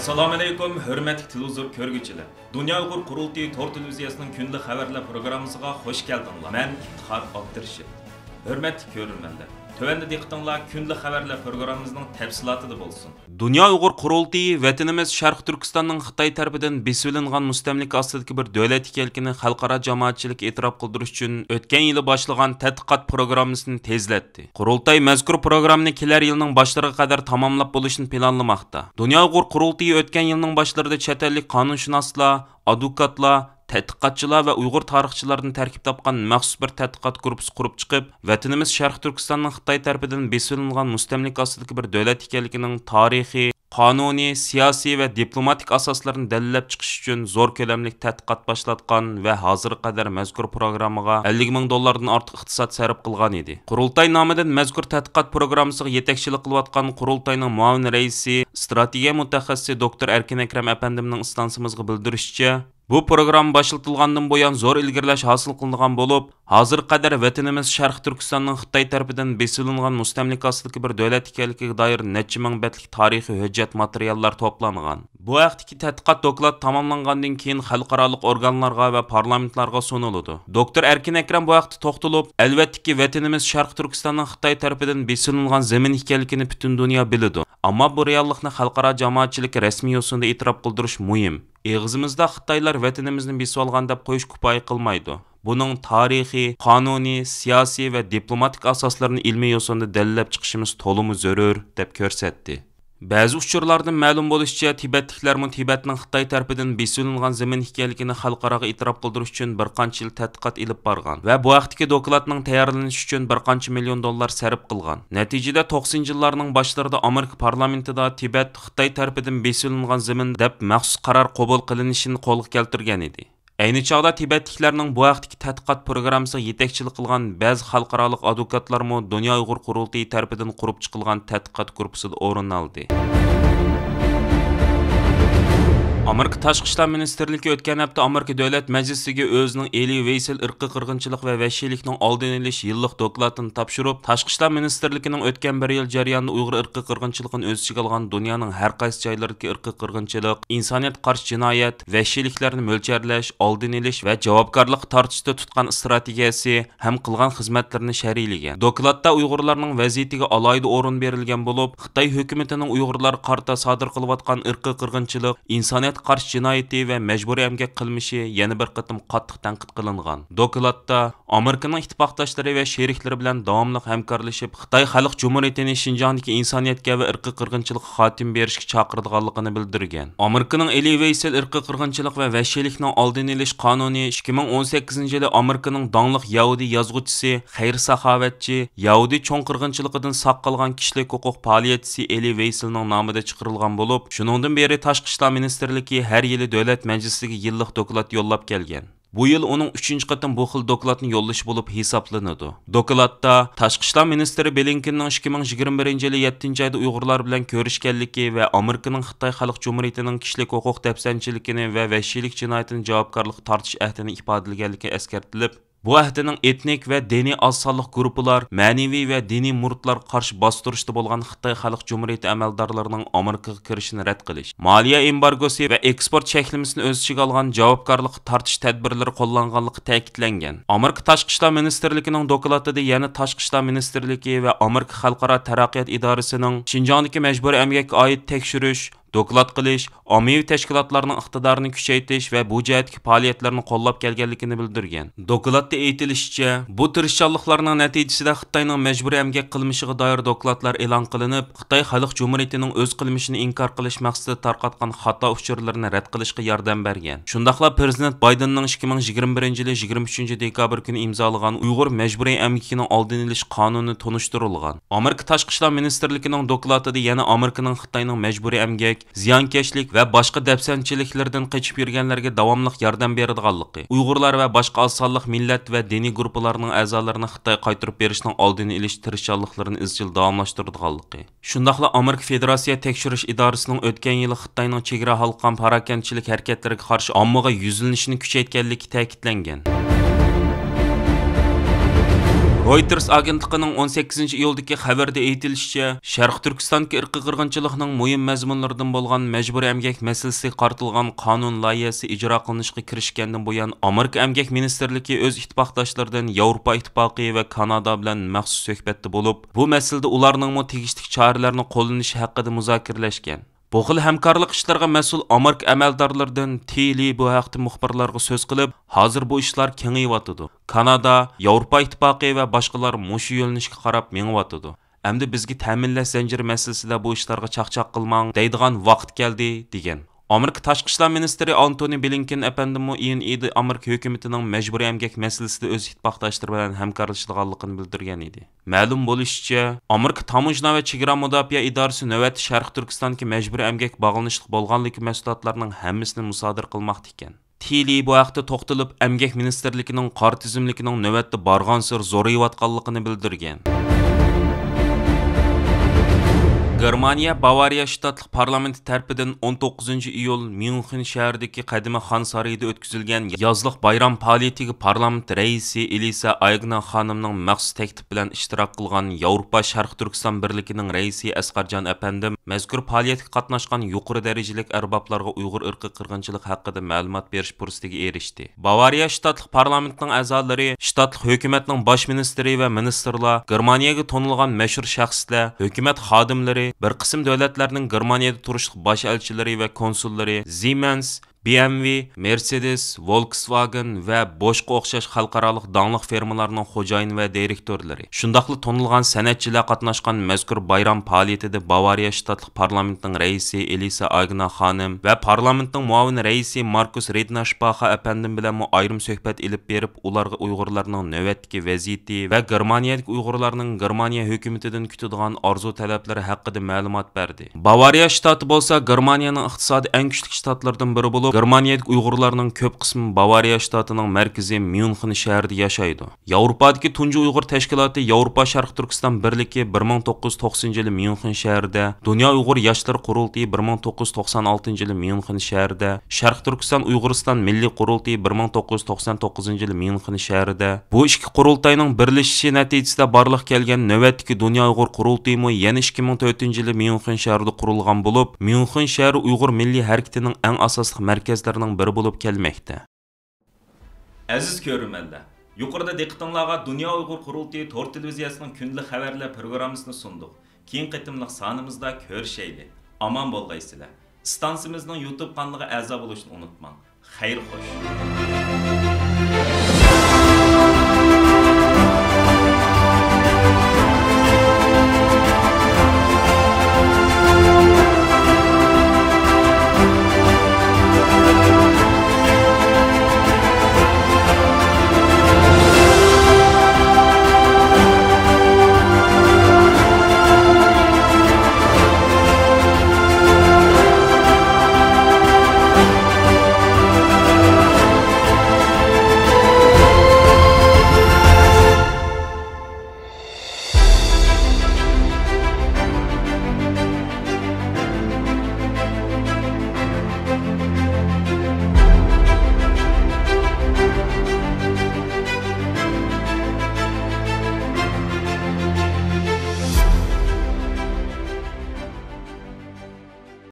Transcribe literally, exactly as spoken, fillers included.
ئەسسالامۇئەلەيكۇم، ھۆرمەتلىك تېلېۋىزور كۆرگۈچىلەر! دۇنيا ئۇيغۇر قۇرۇلتىيى تور تېلېۋىزىيەسىنىڭ كۈندىلىك خەۋەرلەر پروگراممىسىغا خۇش كەلدىڭلار. مەن ئىپتىخار ئابدۇرېشىت. ھۆرمەتلىك كۆرۈرمەنلەر، تۆۋەندە دىققىتىڭلار كۈندىلىك خەۋەرلەر پروگراممىمىزنىڭ تەپسىلاتىدا بولسۇن. دۇنيا ئۇيغۇر قۇرۇلتىيى ۋەتىنىمىز شەرقىي تۈركىستاننىڭ خىتاي تەرىپىدىن بېسىۋېلىنغان مۇستەملىكە ئاستىدىكى بىر دۆلەت ئىكەنلىكىنى خەلقئارا جامائەتچىلىككە ئېتىراپ قىلدۇرۇش ئۈچۈن ئۆتكەن يىلى باشلىغان تەتقىقات پروگراممىسىنى تېزلەتتى. قۇرۇلتاي مەزكۇر پروگراممىنى كېلەر يىلنىڭ باشلىرىغا قەدەر تاماملاپ بولۇشنى پىلانلىماقتا. دۇنيا ئۇيغۇر قۇرۇلتىيى ئۆتكەن يىلنىڭ باشلىرىدا چەت ئەللىك قانۇنشۇناسلار، ئادۋوكاتلار، تەتقىقاتچىلار ۋە ئۇيغۇر تارىخچىلاردىن تەركىب تاپقان مەخسۇس بىر تەتقىقات گۇرۇپپىسى قۇرۇپ چىقىپ، ۋەتىنىمىز شەرقىي تۈركىستاننىڭ خىتاي تەرىپىدىن بېسىۋېلىنغان مۇستەملىكە ئاستىدىكى بىر دۆلەت ئىكەنلىكىنىڭ تارىخىي، قانۇنىي، سىياسىي ۋە دىپلوماتىك ئاساسلىرىنى دەلىللەپ چىقىش ئۈچۈن زور كۆلەملىك تەتقىقات باشلاتقان ۋە ھازىرغا قەدەر مەزكۇر پروگراممىغا ئەللىك مىڭ دوللاردىن ئارتۇق ئىقتىساد سەرپ قىلغان ئىدى. قۇرۇلتاي نامىدىن مەزكۇر تەتقىقات پروگراممىسىغا يېتەكچىلىك قىلىۋاتقان قۇرۇلتاينىڭ مۇئاۋىن رەئىسى، ئىستراتېگىيە مۇتەخەسسىسى دوكتور ئەركىن ئەكرەم ئەپەندىمنىڭ ئىستانسىمىزغا بىلدۈرۈشىچە، بۇ پروگرامما باشلىتىلغاندىن بۇيان زور ئىلگىرىلەش ھاسىل قىلىنغان بولۇپ، ھازىرغا قەدەر ۋەتىنىمىز شەرقىي تۈركىستاننىڭ خىتاي تەرىپىدىن بېسىۋېلىنغان مۇستەملىكە ئاستىدىكى بىر دۆلەت ئىكەنلىكىگە دائىر نەچچە مىڭ بەتلىك تارىخىي ھۆججەت ماتېرىياللار توپلانغان. بۇ ھەقتىكى تەتقىقات دوكلات تاماملانغاندىن كېيىن خەلقئارالىق ئورگانلارغا ۋە پارلامېنتلارغا سۇنۇلىدۇ. دوكتور ئەركىن ئەكرەم بۇ ھەقتە توختىلىپ، ئەلۋەتتىكى، ۋەتىنىمىز شەرقىي تۈركىستاننىڭ خىتاي تەرىپىدىن بېسىۋېلىنغان زېمىن ئىكەنلىكىنى پۈتۈن دۇنيا بىلىدۇ. ئەمما بۇ رېئاللىقنى خەلقئارا جامائەتچىلىككە رەسمىي يوسۇندا ئېتىراپ قىلدۇرۇش مۇھىم. ئېغىزىمىزدا خىتايلار ۋەتىنىمىزنى بېسىۋالغان دەپ قويۇش كۇپايە قىلمايدۇ. بۇنىڭ تارىخىي، قانۇنىي، سىياسىي ۋە دىپلوماتىك ئاساسلىرىنى ئىلمىي يوسۇندا دەلىللەپ چىقىشىمىز تولىمۇ زۆرۈر، دەپ كۆرسەتتى. بەزى ئۇچۇرلاردىن مەلۇم بولۇشىچە، تىبەتلىكلەرمۇ تىبەتنىڭ خىتاي تەرىپىدىن بېسىۋېلىنغان زېمىن ئىكەنلىكىنى خەلقئاراغا ئېتىراپ قىلدۇرۇش ئۈچۈن بىر قانچە يىل تەتقىقات ئېلىپ بارغان ۋە بۇ ھەقتىكى دوكلاتنىڭ تەييارلىنىشى ئۈچۈن بىر قانچە مىليون دوللار سەرپ قىلغان. نەتىجىدە، توقسىنىنچى يىللارنىڭ باشلىرىدا ئامېرىكا پارلامېنتىدا تىبەت خىتاي تەرىپىدىن بېسىۋېلىنغان زېمىن دەپ مەخسۇس قارار قوبۇل قىلىنىشىنى قولغا كەلتۈرگەن ئىدى. ئەينى چاغدا تىبەتلىكلەرنىڭ بۇ ھەقتىكى تەتقىقات پروگراممىسىغا يېتەكچىلىك قىلغان بەزى خەلقئارالىق ئادۋوكاتلارمۇ دۇنيا ئۇيغۇر قۇرۇلتىيى تەرىپىدىن قۇرۇپ چىقىلغان تەتقىقات گۇرۇپپىسىدا ئورۇن ئالدى. ئامېرىكا تاشقى ئىشلار مىنىستىرلىكى ئۆتكەن ھەپتە ئامېرىكا دۆلەت مەجلىسىگە ئۆزىنىڭ ئېلى ۋېيسېل ئىرقىي قىرغىنچىلىق ۋە ۋەھشىيلىكنىڭ ئالدىنى ئېلىش يىللىق دوكلاتىنى تاپشۇرۇپ، تاشقى ئىشلار مىنىستىرلىكىنىڭ ئۆتكەن بىر يىل جەريانىدا ئۇيغۇر ئىرقىي قىرغىنچىلىقىنى ئۆز ئىچىگە ئالغان دۇنيانىڭ ھەر قايسى جايلىرىدىكى ئىرقىي قىرغىنچىلىق، ئىنسانىيەتكە قارشى جىنايەت، ۋەھشىيلىكلەرنى مۆلچەرلەش، ئالدىنى ئېلىش ۋە جاۋابكارلىققا تارتىشتا تۇتقان ئىستراتېگىيەسى ھەم قىلغان خىزمەتلىرىنى شەرھلىگەن. دوكلاتتا ئۇيغۇرلارنىڭ ۋەزىيىتىگە ئالاھىدە ئورۇن بېرىلگەن بولۇپ، خىتاي ھۆكۈمىتىنىڭ ئۇيغۇرلارغا قارىتا سادىر قىلىۋاتقان ئىرقىي قىرغىنچىلىق، ئىنسانىيەتكە قارشى جىنايىتى ۋە مەجبۇرىي ئەمگەك قىلمىشى يەنە بىر قېتىم قاتتىق تەنقىد قىلىنغان. دوكلاتتا ئامېرىكىنىڭ ئىتتىپاقداشلىرى ۋە شېرىكلىرى بىلەن داۋاملىق ھەمكارلىشىپ، خىتاي خەلق جۇمھۇرىيىتىنى شىنجاڭدىكى ئىنسانىيەتكە ۋە ئىرقىي قىرغىنچىلىققا خاتىمە بېرىشكە چاقىرىدىغانلىقىنى بىلدۈرگەن. ئامېرىكىنىڭ ئېلى ۋېيسېل ئىرقىي قىرغىنچىلىق ۋە ۋەھشىيلىكنىڭ ئالدىنى ئېلىش قانۇنى ئىككى مىڭ ئون سەككىزىنچى يىلى ئامېرىكىنىڭ داڭلىق يەھۇدىي يازغۇچىسى، خەير ساخاۋەتچى، يەھۇدىي چوڭ قىرغىنچىلىقىدىن ساق قالغان كىشىلىك ھوقۇق پائالىيەتچىسى ئېلى ۋېيسېلنىڭ نامىدا چىقىرىلغان بولۇپ، شۇنىڭدىن بېرى تاشقى ئىشلار مىنىستىرلىكى ھەر يىلى دۆلەت مەجلىسىگە يىللىق دوكلات يوللاپ كەلگەن. بۇ يىل ئۇنىڭ ئۈچىنچى قېتىم بۇ خىل دوكلاتنى يوللىشى بولۇپ ھېسابلىنىدۇ. دوكلاتتا تاشقى ئىشلار مىنىستىرى بلىنكېننىڭ ئىككى مىڭ يىگىرمە بىرىنچى يىلى يەتتىنچى ئايدا ئۇيغۇرلار بىلەن كۆرۈشكەنلىكى ۋە ئامېرىكىنىڭ خىتاي خەلق جۇمھۇرىيىتىنىڭ كىشىلىك ھوقۇق دەپسەندىچىلىكىنى ۋە ۋەھشىيلىك جىنايىتىنى جاۋابكارلىققا تارتىش ئەھدىنى ئىپادىلىگەنلىكى ئەسكەرتىلىپ، بۇ ئەھدىنىڭ ئېتنىك ۋە دىنىي ئاز سانلىق گۇرۇپپىلار، مەنىۋى ۋە دىنىي مۇرىتلارغا قارشى باستۇرۇشتا بولغان خىتاي خەلق جۇمھۇرىيىتى ئەمەلدارلىرىنىڭ ئامېرىكىغا كىرىشىنى رەت قىلىش، مالىيە ئېمبارگوسى ۋە ئېكسپورت چەكلىمىسىنى ئۆز ئىچىگە ئالغان جاۋابكارلىققا تارتىش تەدبىرلىرى قوللانغانلىقى تەكىتلەنگەن. ئامېرىكا تاشقى ئىشلار مىنىستىرلىكىنىڭ دوكلاتىدا يەنە تاشقى ئىشلار مىنىستىرلىكى ۋە ئامېرىكا خەلقئارا تەرەققىيات ئىدارىسىنىڭ شىنجاڭدىكى مەجبۇرىي ئەمگەككە ئائىت تەكشۈرۈش، دوكلات قىلىش، ئاممىۋى تەشكىلاتلارنىڭ ئىقتىدارىنى كۈچەيتىش ۋە بۇ جەھەتتىكى پائالىيەتلەرنى قوللاپ كەلگەنلىكىنى بىلدۈرگەن. دوكلاتتا ئېيتىلىشىچە، بۇ تىرىشچانلىقلارنىڭ نەتىجىسىدە خىتاينىڭ مەجبۇرىي ئەمگەك قىلمىشىغا دائىر دوكلاتلار ئېلان قىلىنىپ، خىتاي خەلق جۇمھۇرىيىتىنىڭ ئۆز قىلمىشىنى ئىنكار قىلىش مەقسىتىدە تارقاتقان خاتا ئۇچۇرلىرىنى رەت قىلىشقا ياردەم بەرگەن. شۇنداقلا پىرېزىدېنت بايدېننىڭ ئىككى مىڭ يىگىرمە بىرىنچى يىلى يىگىرمە ئۈچىنچى دېكابىر كۈنى ئىمزالىغان ئۇيغۇر مەجبۇرىي ئەمگىكىنىڭ ئالدىنى ئېلىش قانۇنى تونۇشتۇرۇلغان. ئامېرىكا تاشقى ئىشلار مىنىستىرلىكىنىڭ دوكلاتىدا يەنە ئامېرىكىنىڭ خىتاينىڭ مەجبۇرىي ئەمگەك، زىيانكەشلىك ۋە باشقا دەپسەندىچىلىكلىرىدىن قېچىپ يۈرگەنلەرگە داۋاملىق ياردەم بېرىدىغانلىقى، ئۇيغۇرلار ۋە باشقا ئاز سانلىق مىللەت ۋە دىنىي گۇرۇپپىلارنىڭ ئەزالىرىنى خىتايغا قايتۇرۇپ بېرىشنىڭ ئالدىنى ئېلىش تىرىشچانلىقلىرىنى ئىزچىل داۋاملاشتۇرىدىغانلىقى، شۇنداقلا ئامېرىكا فېدېراتسىيە تەكشۈرۈش ئىدارىسىنىڭ ئۆتكەن يىلى خىتاينىڭ چېگرا ھالقان پاراكەندىچىلىك ھەرىكەتلىرىگە قارشى ئاممىغا يۈزلىنىشىنى كۈچەيتكەنلىكى تەكىتلەنگەن. رويتېرس ئاگېنتلىقىنىڭ ئون سەككىزىنچى ئىيۇلدىكى خەۋىرىدە ئېيتىلىشىچە، شەرقىي تۈركىستاندىكى ئىرقىي قىرغىنچىلىقنىڭ مۇھىم مەزمۇنلىرىدىن بولغان مەجبۇرىي ئەمگەك مەسىلىسىگە قارىتىلغان قانۇن لايىھەسى ئىجرا قىلىنىشقا كىرىشكەندىن بۇيان، ئامېرىكا ئەمگەك مىنىستىرلىكى ئۆز ئىتتىپاقداشلىرىدىن ياۋروپا ئىتتىپاقى ۋە كانادا بىلەن مەخسۇس سۆھبەتتە بولۇپ، بۇ مەسىلىدە ئۇلارنىڭمۇ تېگىشلىك چارىلەرنى قوللىنىشى ھەققىدە مۇزاكىرىلەشكەن. بۇ خىل ھەمكارلىق ئىشلىرىغا مەسئۇل ئامېرىكا ئەمەلدارلىرىدىن تى لى بۇ ھەقتە مۇخبىرلارغا سۆز قىلىپ، ھازىر بۇ ئىشلار كېڭىيىۋاتىدۇ. كانادا، ياۋروپا ئىتتىپاقى ۋە باشقىلار مۇشۇ يۆنىلىشكە قاراپ مېڭىۋاتىدۇ. ئەمدى بىزگە تەمىنلەش زەنجىرى مەسىلىسىدە بۇ ئىشلارغا چاقچاق قىلماڭ دەيدىغان ۋاقىت كەلدى، دېگەن. ئامېرىكا تاشقى ئىشلار مىنىستىرى ئانتونى بلىنكېن ئەپەندىمۇ ئىيۇن ئېيىدا ئامېرىكا ھۆكۈمىتىنىڭ مەجبۇرىي ئەمگەك مەسىلىسىدە ئۆز ئىتتىپاقداشلىرى بىلەن ھەمكارلىشىدىغانلىقىنى بىلدۈرگەن ئىدى. مەلۇم بولۇشىچە، ئامېرىكا تاموژنا ۋە چېگرا مۇداپىئە ئىدارىسى نۆۋەتتە شەرقىي تۈركىستاندىكى مەجبۇرىي ئەمگەك باغلىنىشلىق بولغانلىكى مەھسۇلاتلارنىڭ ھەممىسىنى مۇسادىرە قىلماقتا ئىكەن. تى لى بۇ ھەقتە توختىلىپ، ئەمگەك مىنىستىرلىكىنىڭ قارا تىزىملىكىنىڭ نۆۋەتتە بارغانسېرى زورىيىۋاتقانلىقىنى بىلدۈرگەن. گېرمانىيە باۋارىيە شتاتلىق پارلامېنتى تەرىپىدىن ئون توققۇزىنچى ئىيۇل ميۇنخېن شەھىرىدىكى قەدىمىي خان سارىيىدا ئۆتكۈزۈلگەن يازلىق بايرام پائالىيىتىگە پارلامېنت رەئىسى ئېلىسا ئايگنا خانىمنىڭ مەخسۇس تەكلىپ بىلەن ئىشتىراك قىلغان ياۋروپا شەرقىي تۈركىستان بىرلىكىنىڭ رەئىسى ئەسقەرجان ئەپەندىم مەزكۇر پائالىيەتكە قاتناشقان يۇقىرى دەرىجىلىك ئەربابلارغا ئۇيغۇر ئىرقىي قىرغىنچىلىقى ھەققىدە مەلۇمات بېرىش پۇرسىتىگە ئېرىشتى. باۋارىيە شتاتلىق پارلامېنتنىڭ ئەزالىرى، شتاتلىق ھۆكۈمەتنىڭ باش مىنىستىرى ۋە مىنىستىرلار، گېرمانىيەگە تونۇلغان مەشھۇر شەخسلەر، ھۆكۈمەت خادىملىرى، بىر قىسىم دۆلەتلەرنىڭ گېرمانىيەدە تۇرۇشلۇق باش ئەلچىلىرى ۋە كونسۇللىرى، زىمەنس، بى ئېم ۋې، مېرسېدېس، ۋولكسۋاگېن ۋە بوشقا ئوخشاش خەلقئارالىق داڭلىق فىرمىلارنىڭ خوجايىن ۋە دىرېكتورلىرى، شۇنداقلا تونۇلغان سەنئەتچىلەر قاتناشقان مەزكۇر بايرام پائالىيىتىدە باۋارىيە شتاتلىق پارلامېنتنىڭ رەئىسى ئېلىسا ئاگنا خانىم ۋە پارلامېنتنىڭ مۇئاۋىن رەئىسى ماركۇس رىدناشپاخا ئەپەندىم بىلەنمۇ ئايرىم سۆھبەت ئېلىپ بېرىپ، ئۇلارغا ئۇيغۇرلارنىڭ نۆۋەتتىكى ۋەزىيىتى ۋە گېرمانىيەدىكى ئۇيغۇرلارنىڭ گېرمانىيە ھۆكۈمىتىدىن كۈتىدىغان ئارزۇ تەلەپلىرى ھەققىدە مەلۇمات بەردى. باۋارىيە شتاتى بولسا گېرمانىيەنىڭ ئىقتىسادى ئەڭ كۈچلۈك شتاتلىرىدىن بىرى بولۇپ، گېرمانىيەدىكى ئۇيغۇرلارنىڭ كۆپ قىسمى باۋارىيە شتاتىنىڭ مەركىزى ميۇنخېن شەھىرىدە ياشايدۇ. ياۋروپادىكى تۇنجى ئۇيغۇر تەشكىلاتى ياۋروپا شەرقىي تۈركىستان بىرلىكى بىر مىڭ توققۇز يۈز توقسىنىنچى يىلى ميۇنخېن شەھىرىدە دۇنيا ئۇيغۇر ياشلىرى قۇرۇلتىيى بىر مىڭ توققۇز يۈز توقسان ئالتىنچى يىلى ميۇنخېن شەھىرىدە، شەرقىي تۈركىستان ئۇيغۇرىستان مىللىي قۇرۇلتىيى بىر مىڭ توققۇز يۈز توقسان توققۇزىنچى يىلى ميۇنخېن شەھىرىدە، بۇ ئىككى قۇرۇلتاينىڭ بىرلىشىشى نەتىجىسىدە بارلىققا كەلگەن نۆۋەتتىكى دۇنيا ئۇيغۇر قۇرۇلتىيىمۇ يەنە ئىككى مىڭ تۆتىنچى يىلى ميۇنخېن شەھىرىدە قۇرۇلغان بولۇپ، ميۇنخېن شەھىرى ئۇيغۇر مىللىي ھەرىكىتىنىڭ ئەڭ ئاساسلىق مەركەزلىرىنىڭ بىرى بولۇپ كەلمەكتە. ئەزىز كۆرۈرمەنلەر، يۇقىرىدا دىققىتىڭلارغا دۇنيا ئۇيغۇر قۇرۇلتىيى تور تېلېۋىزىيەسىنىڭ كۈندىلىك خەۋەرلەر پروگراممىسىنى سۇندۇق. كېيىنكى قېتىملىق سانىمىزدا كۆرۈشەيلى. ئامان بولغايسىلەر. ئىستانسىمىزنىڭ يۇتۇب قانىلىغا ئەزا بولۇشنى ئۇنتۇماڭ. خەير خوش.